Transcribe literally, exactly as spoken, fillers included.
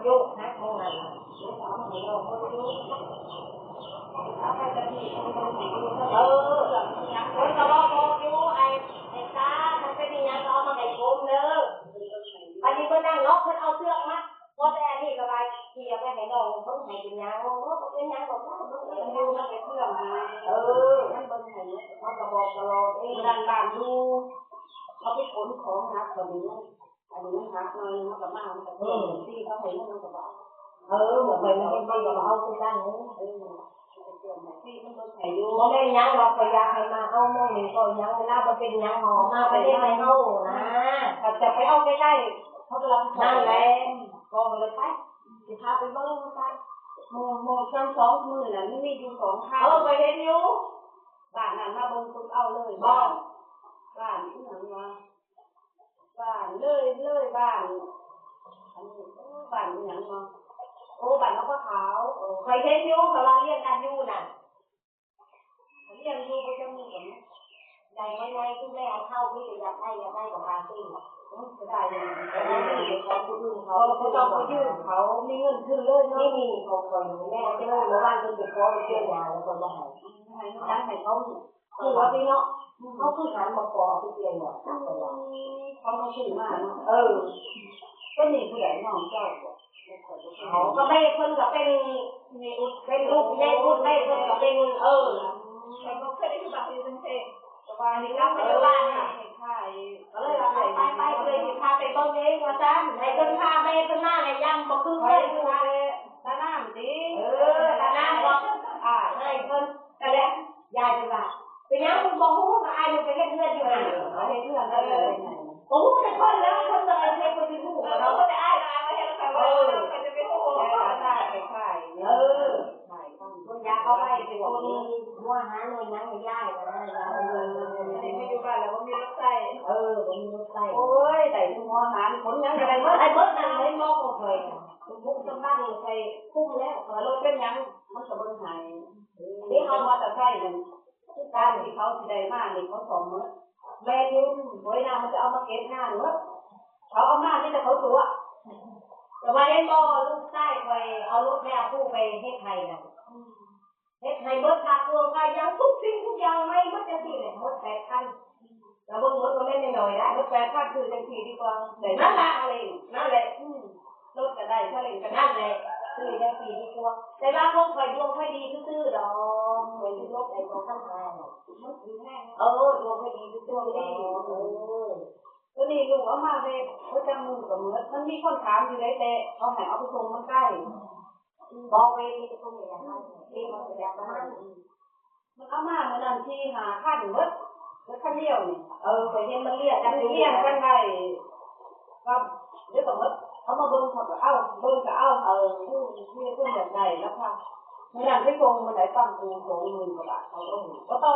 ลูกนะของมันเอาไปจะมีคนเออคนก็บอกบอกอยู่ไอ้ไอ้ตามันเป็นอย่างนี้ก็เอามาให้ผมเด้อ อันนี้ก็นั่งเนาะเพิ่นเอาเสื้อมาพอแต่อันนี้ก็ว่าเสียไปให้น้องเพิ่นให้เป็นหยังเนาะก็เป็นหยังก็บ่รู้มันอยู่มันเป็นเรื่องมาเออมันเบิ่งให้มันก็บอกตลอดเองด้านบ้านอยู่เขาไปขนของหนักกว่านี้อันนี้มันหนักหน่อยมันก็มามันก็เพิ่มที่เขาให้มันมันก็บอกเออมันก็มันก็เอาไปตั้งเออที่มันเบิ่งให้อยู่บ่แม่นหยังดอกก็อยากให้มาเอาหม่องนี้ก็หยังเวลาบ่เป็นหยังหอมมาบ่ได้ให้เฮานะถ้าจะไปเอาใกล้ๆเขาก็รับผิดชอบนั่นแหละก็เลยไป สิพาไปเบิ่งว่าซั่นหมู่หมู่ช่วงสองมื้อน่ะมันมีอยู่สองครั้งเออไปเห็นอยู่บ้านนั้นมาเบิ่งปุ๊บเอาเลยบ่บ้านบ้านอีหยังวะบ้านเลยเลยบ้านอันนี้บ้านอีหยังวะโอ้บ้านนกขาวเออไปเห็นอยู่เขาว่าเรียนกันอยู่น่ะ เลี้ยงลูกก็จะมีกันได้ไงๆคือแม่เอาเข้าที่จะอยากได้อยากได้กับปาร์ตี้ก็ได้เลยแต่ว่าไม่มีของคนอื่นเขาก็ต้องไปยืมเขามีเงินคือเลยเนาะนี่มีของคนแม่ก็เลยเมื่อวานเพิ่นไปขอไปเชื่อยาแล้วก็มาให้ให้ตั้งให้เขาคือว่าพี่เนาะเขาคือหันมาขอไปเชื่อยาเขาก็คือมาเนาะเออก็มีผู้ใหญ่น้องเจ้า เขาก็แม่เพิ่นก็เป็นเป็นลูกแม่ลูกแม่เพิ่นก็เป็นเออแต่บ่เคยได้คือบักอยู่กรุงเทพฯแต่ว่านี่กลับมาอยู่บ้านน่ะก็เลยว่าไปไปไปเลยสิพาไปเบิ่งเองว่าซั่นให้เพิ่นพาแม่เพิ่นมาให้ย่ำบ่คือเพิ่นว่าตาน้ำติเออตาน้ำก็อ่าให้เพิ่นก็แล้วยายเพิ่นว่าเป็นหยังมึงบ่ฮู้ว่าอ้ายมึงไปเฮ็ดเฮือนอยู่หั่นเออเฮ็ดเฮือนเออ โอ้แต่คนแล้วคนจะไปเรียกคนที่ถูกเราก็จะอ้ายมาเห็นใครว่าเราจะไปโอ้โหได้ไปขายเออขายกันคนยาเขาไปเป็นคนหัวหาหน่วยนั้นไม่ได้นะเออไม่อยู่บ้านแล้วก็มีรถใส่เออมีรถใส่โอ้ยได้ถึงหัวหาคนยังอะไรเมื่อไหร่เมื่อนั้นเลยมองของใครบุกสมบัติใครคุ้มแล้วรถเป็นยังมันสะเบิดหายนี่เขามอเตอร์ไซค์นั่น คือการที่เขาสิได้มานี่เขาสองมื้อแม่ยืมโอยนางมันจะเอามาเก็บงานเนอะเขาเอามาที่แต่เขาตัวแต่ว่าเห็นบ่ลูกชายคอยเอารถแม่ผู้ไปเฮ็ดไห้น่ะเฮ็ดไห้เบิดค่าเครื่องค่ายางทุกสิ่งทุกอย่างไม่หมดจังซี่แหละหมดแปดพันแล้วเบิ่งหมดก็แม่นน้อยๆนะหมดแปดพันคือจังซี่ดีกว่าได้นั่นละอะไรนั่นแหละอืม รถก็ได้ซาเล้งก็ได้นั่นแหละซื้อได้ปีดีกว่าแต่ว่าพวกข่อยดวงข่อยดีซื่อๆดอกข่อยสิลบไอ้บ่คันหาน่ะมันสิแพงเออดวงข่อยดีซื่อๆเด้เออตัวนี้ลูกเอามาเว้ยประจำมือก็เหมือนมันมีคนถามอยู่ได้แต่เขาให้เอาไปส่งมันใกล้บอกเว้ยมีแต่คนอยากได้เองมันก็อยากได้ มันเอามามื้อนั้นสี่ห้าคันเบิดเบิดคันเดียวนี่เออข่อยเห็นมันเรียกกันเรียกกันไว้ว่าเดี๋ยวก็เบิดเขามาเบิ่งเขาก็เอาเบิ่งก็เอาเออผู้ผู้คนอยากได้แล้วค่ะมื้อนั้นไปส่งมื้อใดปังกูสองหมื่นกว่าบาทเขาก็บ่ต่อ